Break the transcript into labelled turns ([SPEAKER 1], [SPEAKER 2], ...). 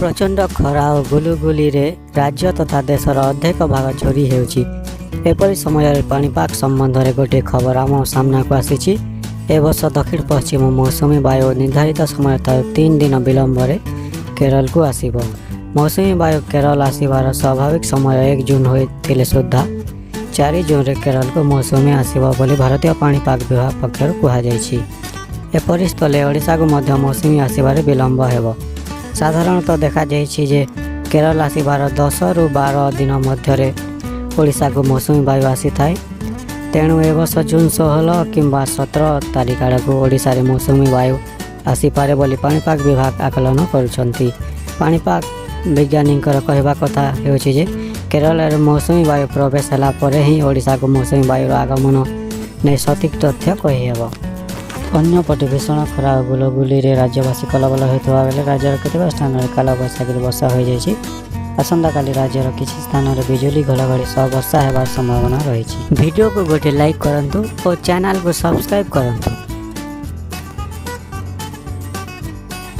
[SPEAKER 1] ପ୍ରଚଣ୍ଡ ଖରା ଓ ଗୁଳୁଗୁଳିରେ ରାଜ୍ୟ ତଥା ଦେଶର ଅର୍ଦ୍ଧେକ ଭାଗ ଝୁରି ହେଉଛି। ଏପରି ସମୟରେ ପାଣିପାଗ ସମ୍ବନ୍ଧରେ ଗୋଟିଏ ଖବର ଆମ ସାମ୍ନାକୁ ଆସିଛି। ଏ ବର୍ଷ ଦକ୍ଷିଣ ପଶ୍ଚିମ ମୌସୁମୀ ବାୟୁ ନିର୍ଦ୍ଧାରିତ ସମୟଠାରୁ 3 ଦିନ ବିଳମ୍ବରେ କେରଳକୁ ଆସିବ। ମୌସୁମୀ ବାୟୁ କେରଳ ଆସିବାର ସ୍ୱାଭାବିକ ସମୟ 1 ଜୁନ୍ ହୋଇଥିଲେ ସୁଦ୍ଧା 4 ଜୁନରେ କେରଳକୁ ମୌସୁମୀ ଆସିବ ବୋଲି ଭାରତୀୟ ପାଣିପାଗ ବିଭାଗ ପକ୍ଷରୁ କୁହାଯାଇଛି। ଏପରି ସ୍ଥଳେ ଓଡ଼ିଶାକୁ ମଧ୍ୟ ମୌସୁମୀ ଆସିବାରେ ବିଳମ୍ବ ହେବ। ସାଧାରଣତଃ ଦେଖାଯାଇଛି ଯେ କେରଳ ଆସିବାର 10ରୁ 12 ଦିନ ମଧ୍ୟରେ ଓଡ଼ିଶାକୁ ମୌସୁମୀ ବାୟୁ ଆସିଥାଏ। ତେଣୁ ଏ ବର୍ଷ ଜୁନ୍ 16 କିମ୍ବା 17 ତାରିଖ ଆଡ଼କୁ ଓଡ଼ିଶାରେ ମୌସୁମୀ ବାୟୁ ଆସିପାରେ ବୋଲି ପାଣିପାଗ ବିଭାଗ ଆକଳନ କରୁଛନ୍ତି। ପାଣିପାଗ ବିଜ୍ଞାନୀଙ୍କର କହିବା କଥା ହେଉଛି ଯେ କେରଳରେ ମୌସୁମୀ ବାୟୁ ପ୍ରବେଶ ହେଲା ପରେ ହିଁ ଓଡ଼ିଶାକୁ ମୌସୁମୀ ବାୟୁର ଆଗମନ ନେଇ ସଠିକ୍ ତଥ୍ୟ କହିହେବ। ଅନ୍ୟପଟେ ଭୀଷଣ ଖରା ଓ ଗୁଳୁଗୁଳିରେ ରାଜ୍ୟବାସୀ କଲବଲ ହେଉଥିବା ବେଳେ ରାଜ୍ୟର କେତେକ ସ୍ଥାନରେ କାଳବୈଶାଖୀରେ ବର୍ଷା ହୋଇଯାଇଛି। ଆସନ୍ତାକାଲି ରାଜ୍ୟର କିଛି ସ୍ଥାନରେ ବିଜୁଳି ଘଡ଼ଘଡ଼ି ସହ ବର୍ଷା ହେବାର ସମ୍ଭାବନା ରହିଛି। ଭିଡ଼ିଓକୁ ଗୋଟେ ଲାଇକ୍ କରନ୍ତୁ ଓ ଚ୍ୟାନେଲକୁ ସବସ୍କ୍ରାଇବ୍ କରନ୍ତୁ।